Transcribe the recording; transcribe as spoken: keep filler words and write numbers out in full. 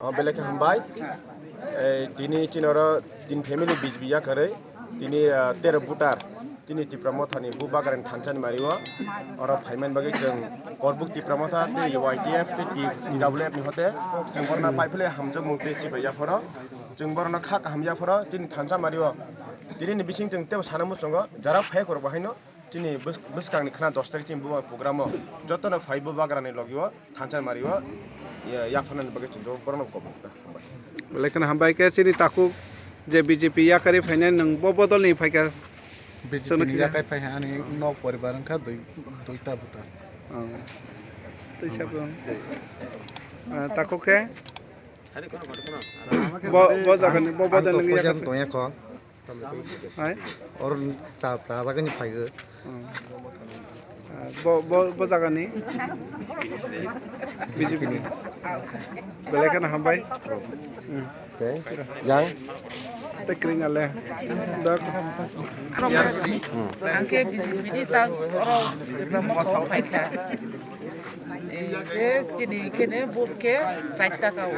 O belai khe hambai. Eh, tini chini oro tin family B J P yakarwi tini, ah, tero voter tini Tipra Mothani bubagrani thansa ni mari o oro phaimani bagwi chwng Korbuk Tipra Motha tei Y T F tei T W F ni hote chwng borna paiphile hamjakmung tei chibai yaphoro chwng borno kha kaham yaphoro tini thansa mari o tini ni bising chwng tebo sana muchungo jara phai korok bahaino. Chini bwskangni khna dos tarikh chini bubagra program o jotono phai bubagrani logi o thansa mari o yapharnani bagwi chwng borokno kok. Belai kheno hambai khe chini takhuk je B J P yakarwi phainai nwng bo bodolni phaikha. B J P ni yakarwi phaiha ani nok poribar wngkha dui duita buta. Tei sabung takhuk khe bo bo jagani bo bodolni yakarwi. Hai? Or cha cha jagani phaigo. Bo bo bo jagani. B J P ni. Belai kheno hambai. Tei yang. Tei kring ale. Dok. Ang khe B J P ni tang oro Tipra Motha o phaikha. Eh, khe chini khene vote khe char ta ka o.